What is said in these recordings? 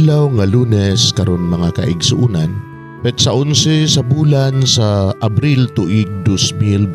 Adlaw nga Lunes karon, mga kaigsuunan, petsa 11 sa bulan sa Abril, tuig 2022.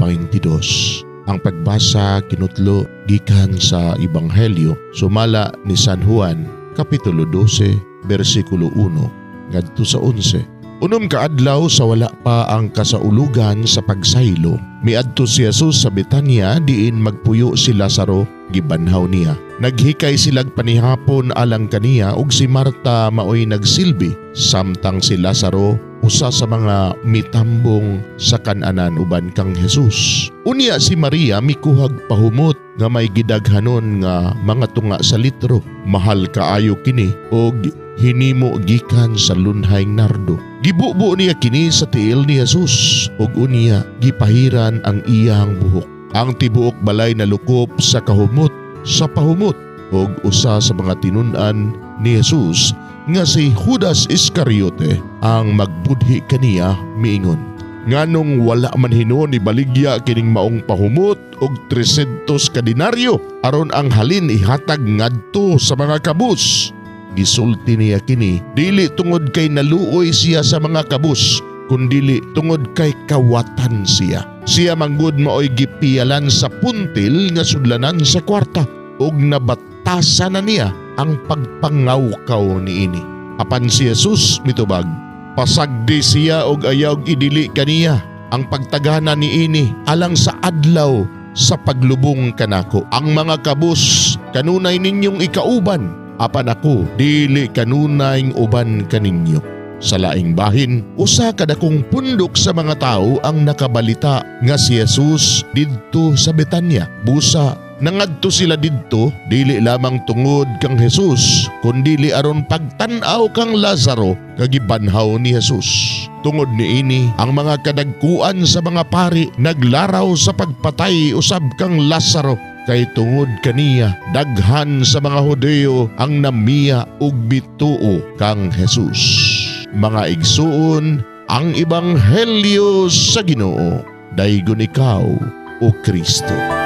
Ang pagbasa kinutlo gikan sa Ebanghelyo sumala ni San Juan, Kapitulo 12, bersikulo 1 ngadto sa 11. 6 ka adlaw sa wala pa ang kasaulugan sa pagsaylo, miadto si Jesus sa Betanya diin magpuyo si Lazaro, gibanhaw niya. Naghikay silag panihapon alang kaniya ug si Marta maoy nagsilbi samtang si Lazaro usa sa mga mitambong sa kananan uban kang Jesus. Unya si Maria mikuhag pahumot nga may gidaghanon nga mga tunga sa litro. Mahal kaayo kini og hinimo gikan sa lunhayng nardo. Gibubo niya kini sa tiil ni Jesus ug unya gipahiran ang iyang buhok. Ang tibuok balay nalukop sa kahumot sa pahumot ug usa sa mga tinun-an ni Jesus nga si Judas Iscariote ang magbudhi kaniya miingon, "Nganong wala man hinuon ibaligya kining maong pahumot og 300 ka denaryo aron ang halin ihatag ngadto sa mga kabus?" Gisulti niya kini dili tungod kay naluoy siya sa mga kabus, kundili tungod kay kawatan siya. Siya manggod maoy gipiyalan sa puntil nga sudlanan sa kwarta ug nabatasa na niya ang pagpangawkaw niini. Apan si Jesus mitubag, "Pasagdi siya og ayaw idili kaniya ang pagtagana niini alang sa adlaw sa paglubong kanako. Ang mga kabus kanunay ninyong ikauban, apan ako dili kanunay uban kaninyo." Sa laing bahin, usa ka dakong pundok sa mga tawo ang nakabalita nga si Jesus didto sa Betanya. Busa nangadto sila didto dili lamang tungod kang Jesus kundili aron pagtan-aw kang Lazaro nga gibanhaw ni Jesus. Tungod niini, ang mga kadagkuan sa mga pari naglaraw sa pagpatay usab kang Lazaro kay tungod kaniya daghan sa mga Hudeo ang namiya ug mituo kang Jesus. Mga igsuon, ang ebanghelyo sa Ginoo. Daygon ikaw, o Kristo.